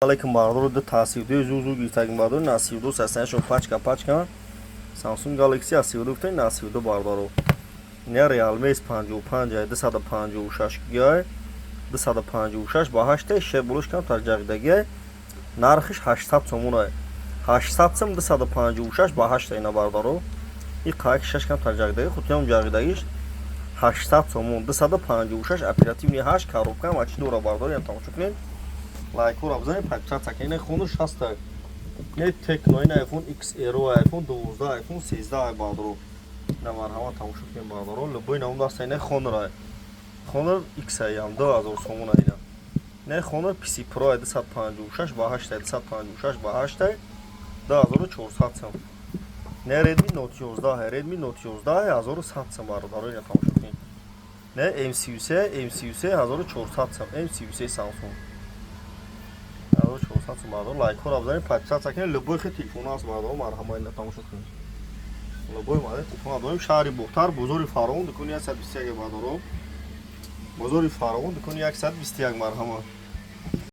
Алейкум, бародаро. Ду таъсирдои зур зур гирифтагим, бародаро. На 32 састанашон пачка пачка Samsung Galaxy A32 гуфтем, на 32, бародаро. Не Realme S55 ай, 256 гигай, 256 ба 8, ше булуш камтар ҷағидагиай. Нархиш 800 сомон ай. 800 сом, 256 ба 8 ина, бародаро. И қаяки шаш камтар ҷағидаги, хутиам ҷағидагиш 800 сомон, 256, оперативный 8, коробка ам ачи дора, бародаро, ям тамошо кунед. Лайкҳоро бизанед, подписаться кунед. Ина Honor 60, не Tecno, ина iPhone XR, iPhone 12, iPhone 13 ай, бародаро. Ина марҳамат, тамошо кунед, бародаро. Любой намуд аст. Ина Honor ай. Honor X ай ям 2000 сомон ай ина. Не Honor PC Pro ай, 256 ба 8 ай, 256 ба 8 ай, 2400 сом. Не Redmi Note 11 ай, Redmi Note 11 ай, 1100 сом, бародаро, ина тамошо кунед. Не M33, M33 1400 сом, M33 Samsung 1400 сом, бародаро. Лайкҳоро бизанед, подписаться кунед. Любой хел телефон аст, бародаро, марҳамат, ина тамошо кунед. Любой модел телефон дорем. Шаҳри Бохтар, бозори Фаровон, дукони 121, бародаро. Бозори Фаровон, дукони 121, марҳамат.